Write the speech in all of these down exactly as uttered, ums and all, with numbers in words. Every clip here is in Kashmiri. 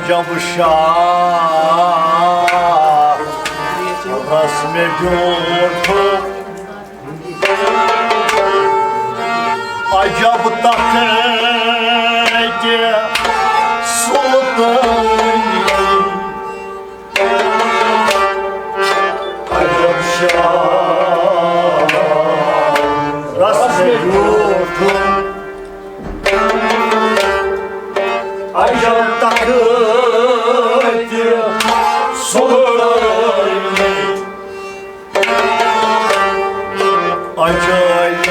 جب شاہ رس مےٚ بیوٗٹھ، عجب تخت سلطانی۔ عجب شاہ رس مےٚ بیوٗٹھ، عجب تخت سلطانی۔ عجٲیِب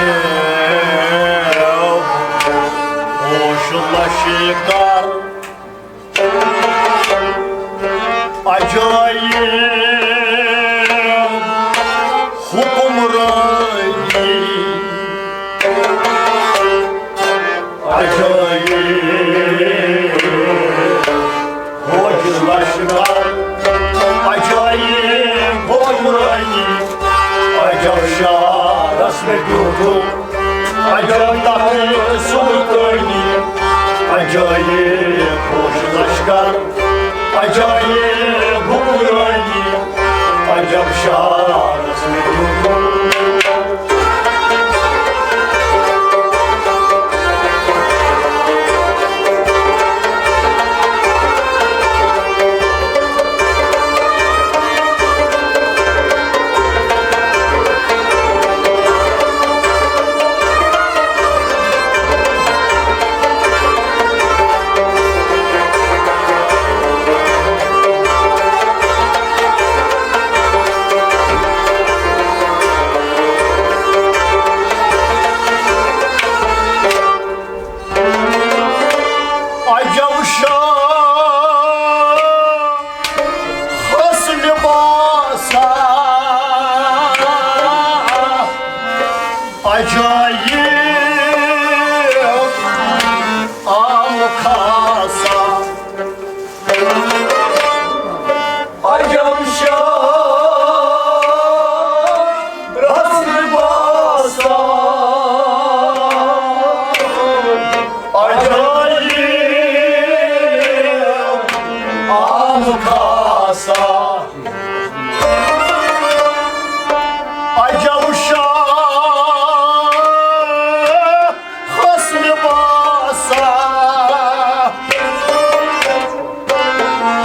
ہوش لشکر، عجٲیِب حکمرٲنی، عجٲیِب فوج لشکر، عجٲیِب حکمرٲنی، عجب شاہ رس مےٚ بیوٗٹھ، عجب تخت سلطانی، عجٲیِب فوج لشکر، عجٲیِب حکمرٲنی، عجب شاہ رس مےٚ بیوٗٹھ۔ عجب شاہ حسن باسا، عجٲیِب عام خاصا۔ عجب شاہ رس باسا، عجٲیِب عام خاصا۔ عجب شاہ حسن باسا،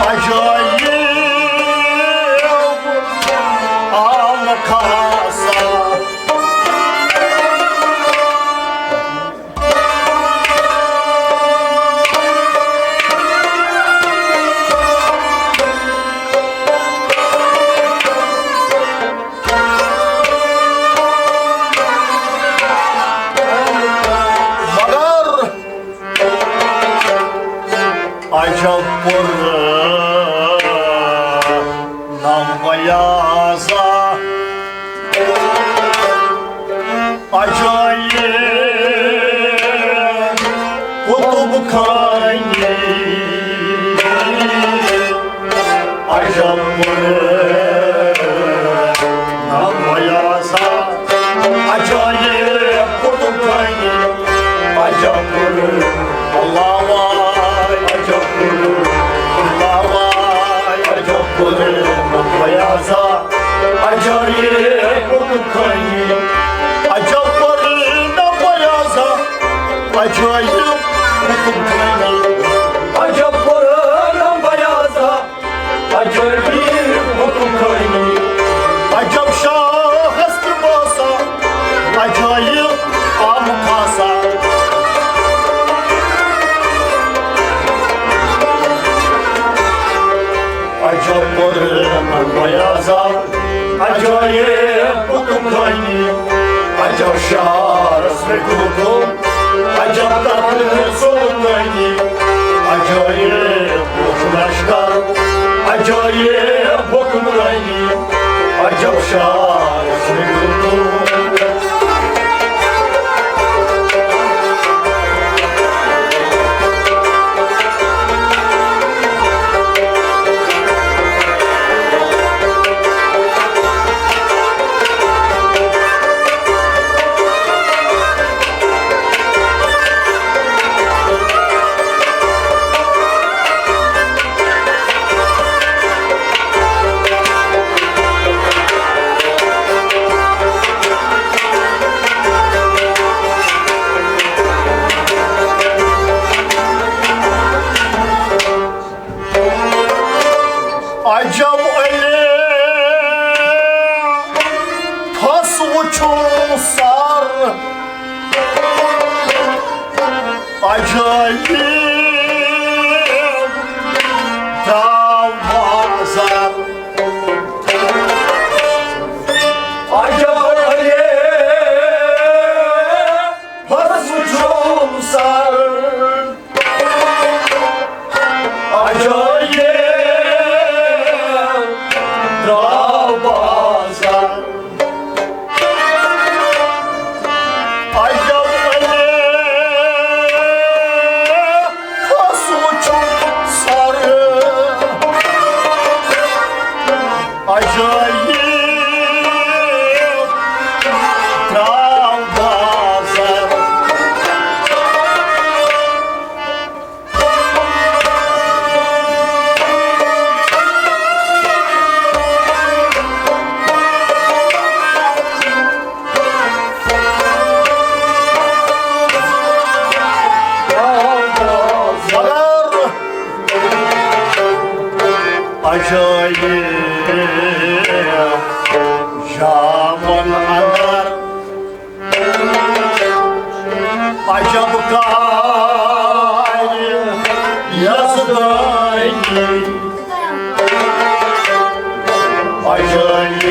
عجٲیِب عام خاصا۔ مگر عجب پر نم بیازا، عجٲیِب قطب خانی۔ عجب پر نم بیازا، عجٲیِب قطب خانی۔ عجب پر اللہ واے، عجب پر اللہ واے، عجب پر نم بیازا، عجٲیِب قطب خانی۔ عجب پر نم بیازا، عجٲیِب قطب خانی۔ عجب پر نم بیازا، عجٲیِب قطب خانی۔ عجب شاہ حسن باسا، عجٲیِب عام خاصا۔ عجب پر نم بیازا، عجٲیِب قطب خانی۔ عجب شاہ رس مےٚ بیوٗٹھ، عجب تخت سلطانی۔ عجٲیِب فوج لشکر، عجٲیِب حکمرٲنی۔ عجب شاہ رس مےٚ بیوٗٹھ۔ جایہِ درٛاو بازر۔ عجب عجیب بس وُچھُم سر۔ عجایب درٛاو بازر۔ عجب عجیب بس وُچھُم سر۔ عجایب درٛاو بازر۔ مگر عجایب شامن اندر عجب کارِ یزدٲنی۔ عجایب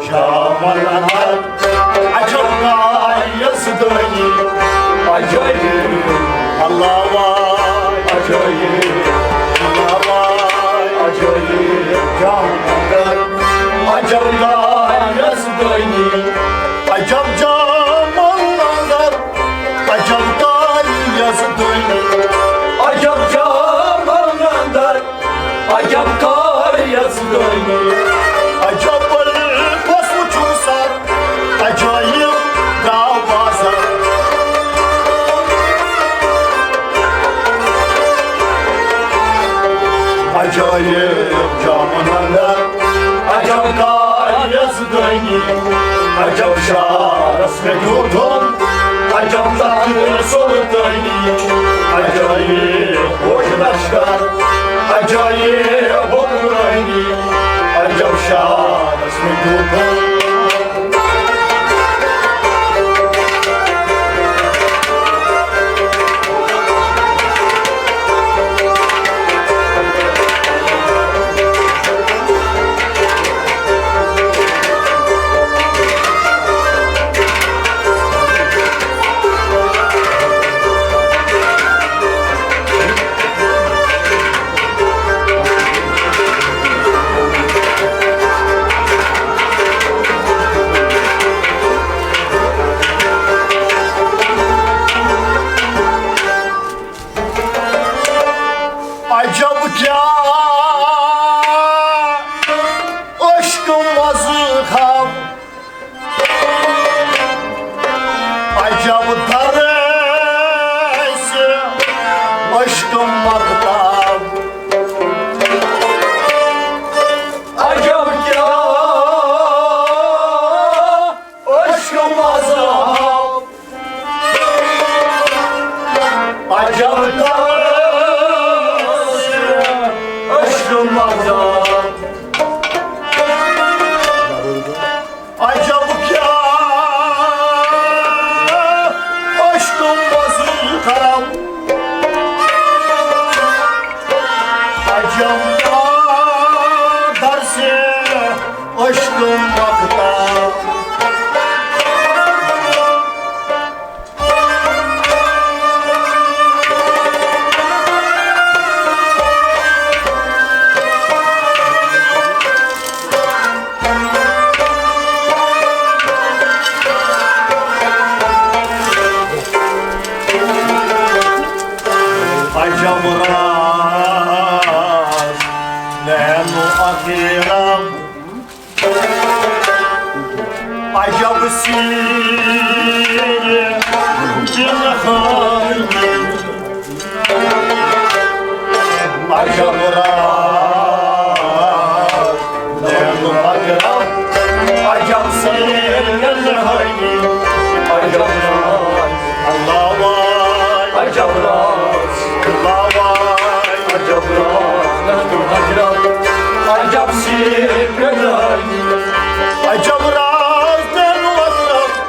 شامن اندر عجب کارِ یزدٲنی۔ عجایب اللہ واے، عجایب اللہ واے، عجایب شامن اندر عجب کارِ یزدٲنی۔ عجب جامن اندر عجب کارِ یزدٲنی۔ عجب جامن اندر عجب کارِ یزدٲنی۔ عجب بس وُچھُم سر، عجایب درٛاو بازر۔ عجایب جامن اندر عجب کارِ یزدٲنی۔ عجب شارس مےٚ دیُتُم عجب تخت سلطٲنی۔ عجایب فوج لشکر، عجایب حکمرٲنی۔ عجب شارس مےٚ دیُتُم عجب کیٛاہ عشق مذہب، عجب درس عشق مکتب۔ عجب کیٛاہ عشق مذہب، عجب درس عشق مکتب۔ عجب کیٛاہ عشق مذہب، عجب درس عشق مکتب۔ عجب راز نینو اخیرم، عجب سیٖنہٕ بِنہٕ خٲلی۔ عجب راز نینو اخیرم، عجب سیٖنہٕ بِنہٕ خٲلی۔ عجب راز اللہ واے، عجب راز اللہ واے، عجب راز عجب سیٖنہٕ بِنہٕ خٲلی۔ عجب راز نینو اخیرم،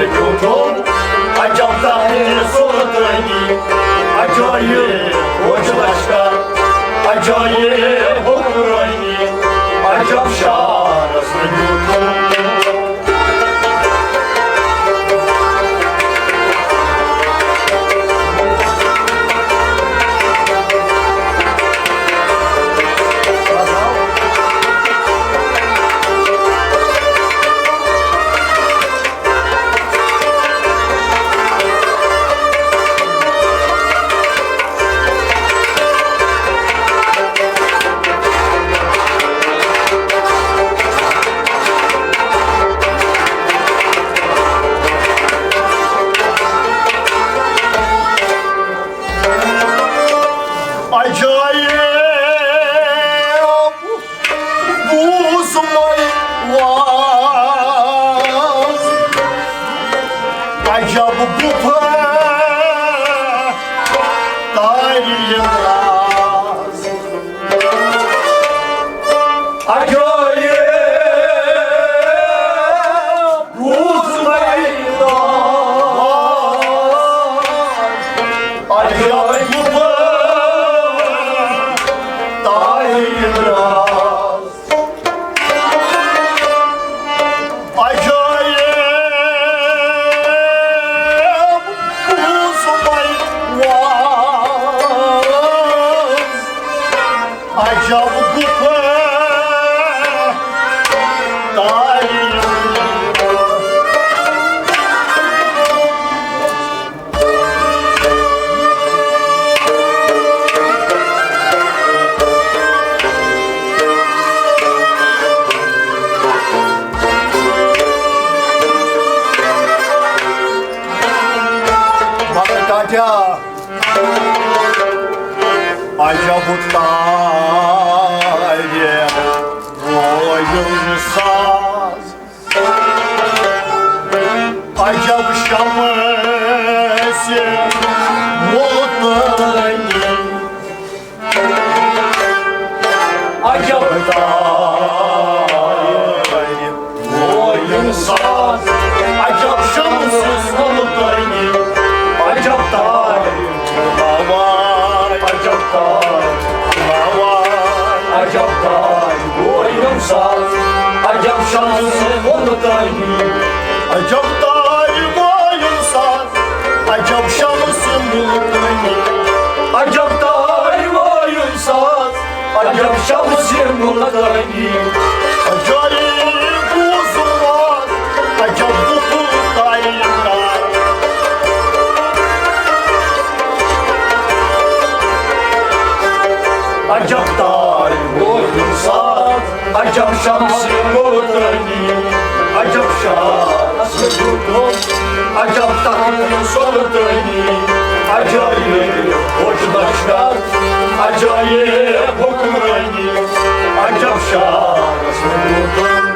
جھوٹو، عجب تحریر سلطانی، عجائب فوج لشکر، عجائب حکمرانی، عجب شعرس جھوٹو۔ عجائب بوزمَے واز، عجب گُپھٕ تارِ یِم راز۔ عجائب بوزمَے واز، عجب گُپھٕ تارِ یِم راز۔ عجائب بوزمَے واز، عجب گُپھٕ تارِ یِم راز۔ مگر ٹاٹھیا، عجب تارِ وٲیِم ساز۔ عجب شمس مُلتانی، عجب تارِ وٲیِم ساز۔ عجب شمس مُلتانی، عجب تارِ، عجب تارِ، عجب تارِ وٲیِم ساز۔ عجب شمس مُلتانی، عجب تارِ وٲیِم ساز۔ عجب شمس مُلتانی، عجب تارِ وٲیِم ساز۔ عجب شمس مُلتانی، عجائب بوزمَے واز، عجب گُپھٕ تارِ یِم راز۔ عجب تارِ وٲیِم ساز، عجب شمس مُلتانی، عجب شمس مُلتانی، عجب تحریر سلطانی، عجائب فوج لشکر، عجائب حکمرانی، عجب شمس مُلتانی۔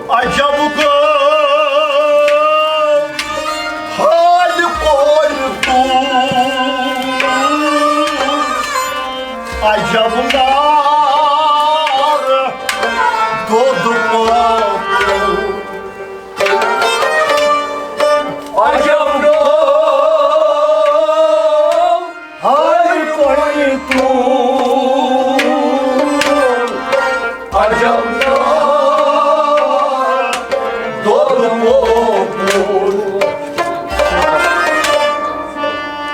عجب گوٚو حال کوٚر تُل، عجب نار دۄد پوٚپُر۔ عجب گوٚو ہر کوئی تو، عجب دود مومول۔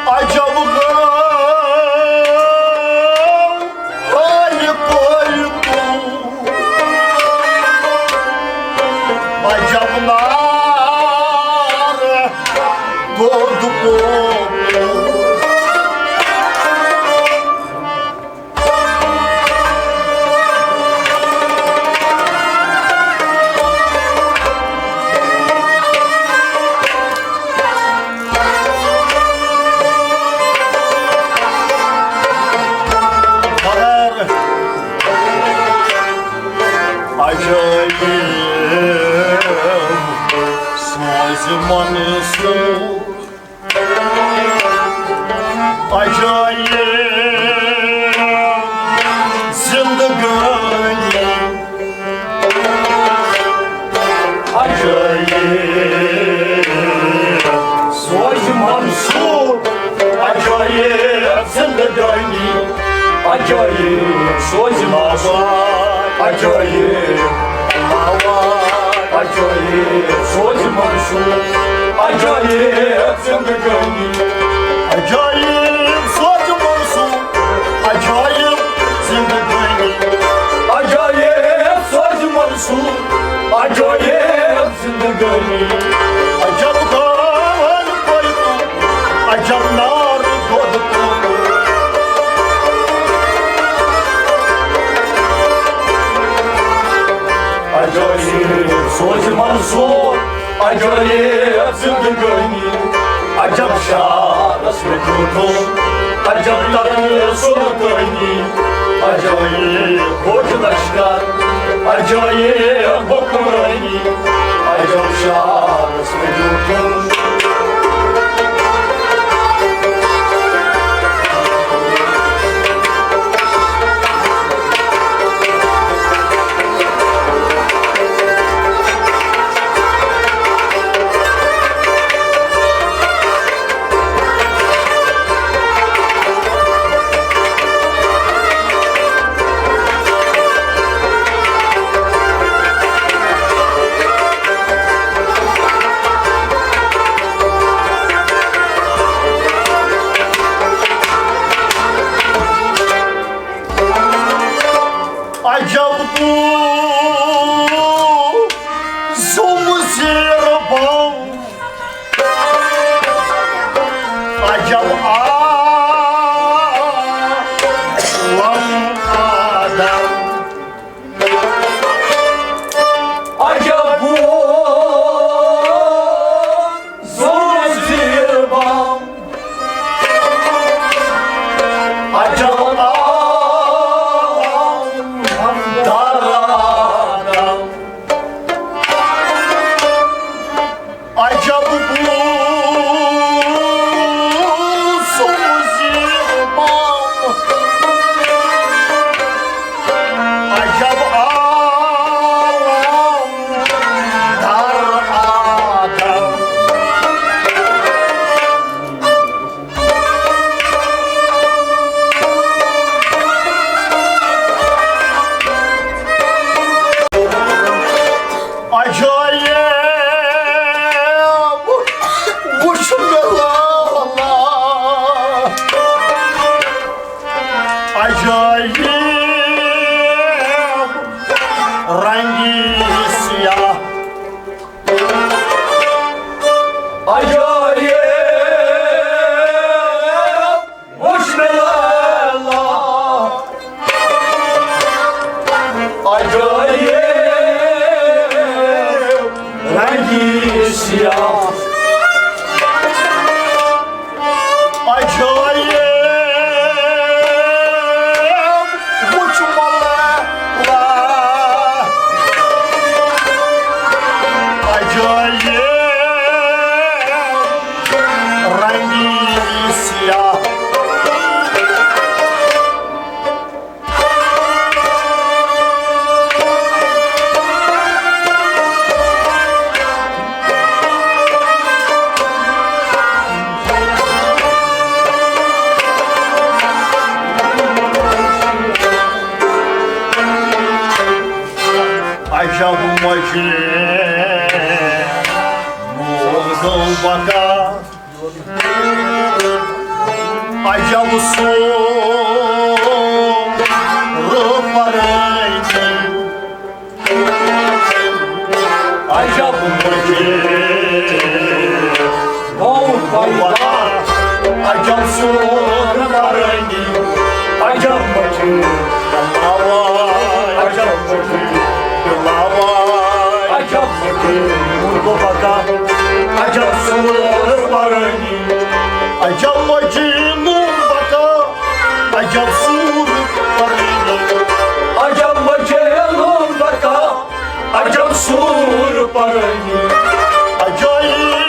عجب گوٚو ہر کوئی تو، عجب نار دود مومول۔ منصور، عجائب زندگانی، عجائب سوز منصور، عجائب زندگانی، عجائب سوز منصور، عجائب آواز، عجائب سوز منصور، عجائب زندگانی، عجائب سوز منصور، عجائب زندگانی، عجائب سوز منصور، عجائب زندگانی۔ عجب گاوَن پٲیِتھ، عجب نارٕ دۄد توٚمُل۔ عجائب سوز منصور، عجائب زندگانی۔ عجب شعرس میں جھوٹوں، عجب ترس و ترنی، عجائب فوج لشکر، عجائب حکمرانی، عجب شعرس میں جھوٹوں۔ عجب بوٗ زُم زیٖر بم، عجب عالم آدم۔ عجب بوٗ زُم زیٖر بم، عجب عالم در آدم۔ عجب بوٗ زُم زیٖر بم، عجب عالم در آدم۔ عجائب وُچھ مےٚ لالا، عجائب رنگی سیاہ۔ عجائب وُچھ مےٚ لالا، عجائب رنگی سیاہ۔ عجائب وُچھ مےٚ لالا، عجائب رنگی سیاہ۔ عجب مجنون گوٚو بکا، عجب سُر پرٲنی، عجب مجنون گوٚو بکا، عجب سُر پرٲنی، عجب مجنون، عجب مجنون، عجب مجنون گوٚو بکا، عجب سُر پرٲنی۔ عجب مجنون بکا، عجب سُر پرٲنی۔ عجب مجنون بکا، عجب سُر پرٲنی۔ عجائب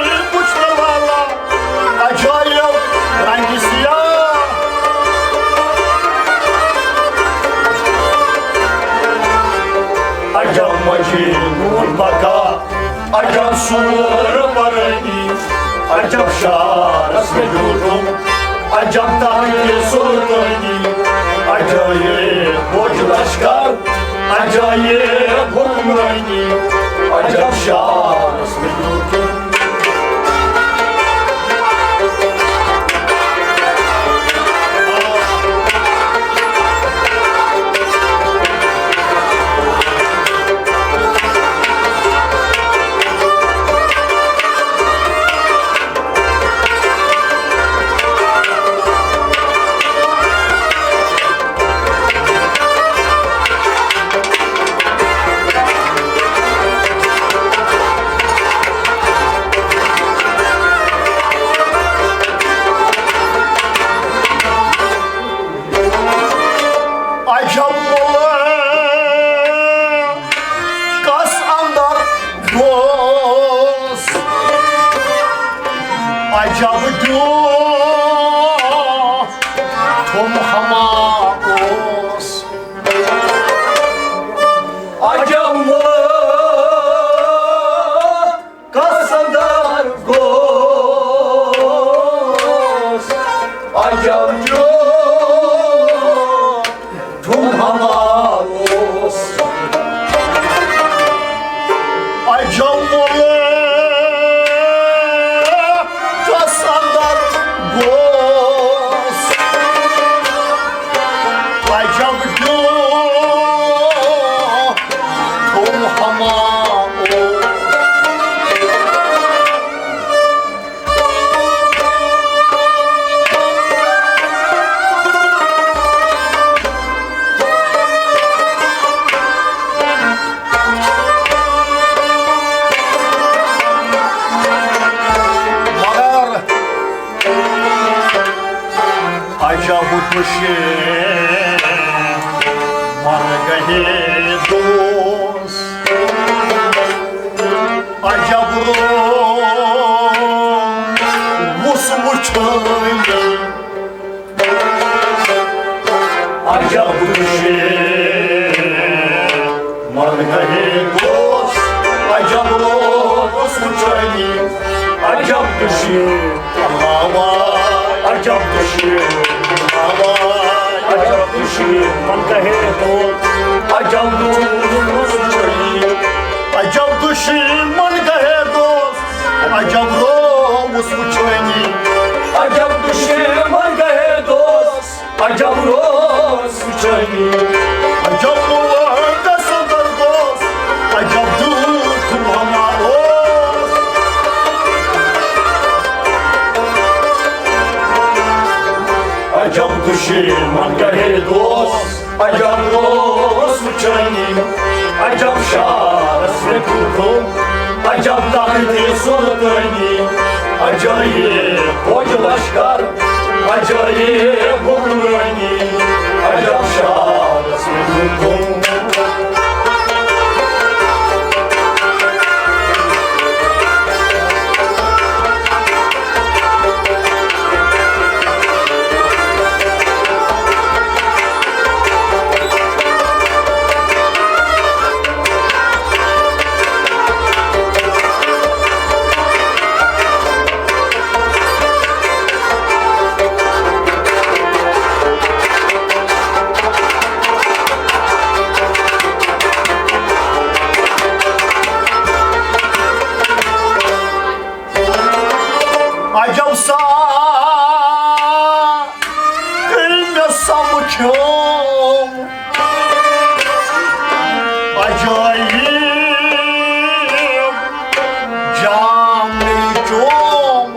نور بقا، عجب سور پرانی، عجب شعرس میں ڈوڈم، عجب تاج سلطانی، عجائب فوج لشکر، عجائب حکمرانی، عجب شعرس میں ڈوڈم۔ عجب ملک کس اندر گوس، عجب دیو تم ہما اوس۔ عجب ملک کس اندر گوس، عجب جو تم ہما اوس۔ عجب ملک کس اندر گوس، عجب جو تم ہما اوس۔ مگر عجب تُشہِ مرگہٕ ہے دوس، عجب روس وُچھٲنی، عجب تُشہِ مرگہٕ ہے دوس، عجب روس وُچھٲنی، عجب تُشہِ اللہ واے، عجب تُشہِ اللہ واے، عجب تُشہِ مرگہٕ ہے دوس، عجب روس وُچھٲنی، عجب تُشہِ مرگہٕ ہے دوس، عجب روس وُچھٲنی، عجب تُشہِ مرگہٕ ہے دوس، عجب روس وُچھٲنی، عجب ملکس اندر گوس، عجب دُکھ ہما اوس۔ عجب تُشہِ مرگہٕ ہے دوس، عجب روس وُچھٲنی، عجب شعرس میں ڈوڈم، عجب تاج سلطانی، عجائب فوج لشکر، عجائب حکمرانی، عجب شعرس میں ڈوڈم۔ عجب سا کٔرۍ مےٚ سمکھیوم، عجٲیب جام مےٚ چوم۔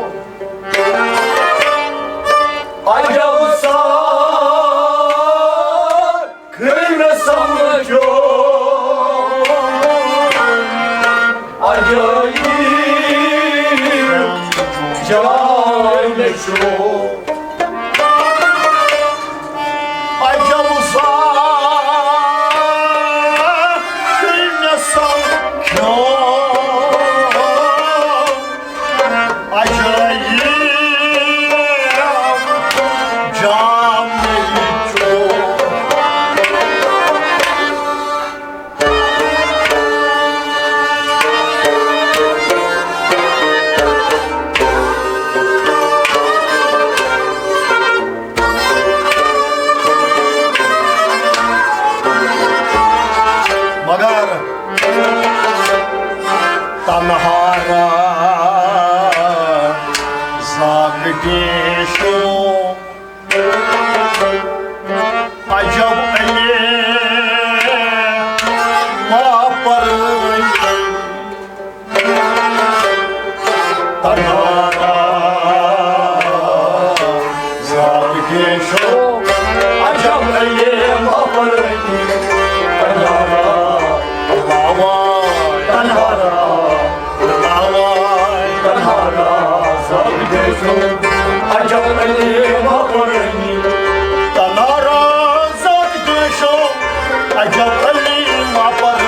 عجب سا کٔرۍ مےٚ سمکھیوم، عجٲیب جام مےٚ چوم۔ عجب سا کٔرۍ مےٚ سمکھیوم، عجٲیب جام مےٚ چوم۔ انہارا زاگ دیشو، عجب علی ما پر تنہارا زاگ دیشو، عجب علی ما پر تنہارا، تنہارا، تنہارا، تنہارا زاگ دیشو، عجب علی ما پر تنہارا زاگ دیشو، عجب علی ما پر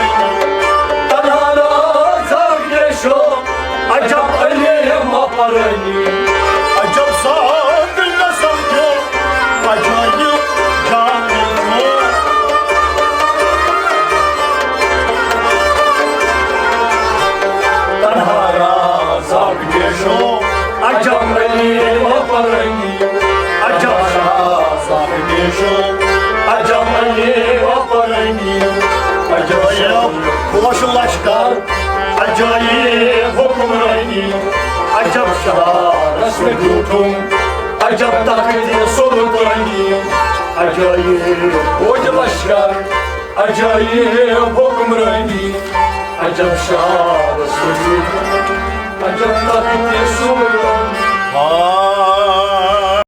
تنہارا زاگ دیشو، عجب علی ما پر عجب ساتھ نہ سمجھو، عجائب جان تنہارا زاگ دیشو، عجب علی ما پر عجب شاہ زاگ دیشو، عجب علی ما پر عجب پوش لشکر، عجائب حکمرانی، عجب شاہ رسم ڈوٹھم، عجب تخت سلطانی، عجائب فوج لشکر، عجائب حکمرانی، عجب شاہ رسم ڈوٹھم، عجب تخت سلطانی۔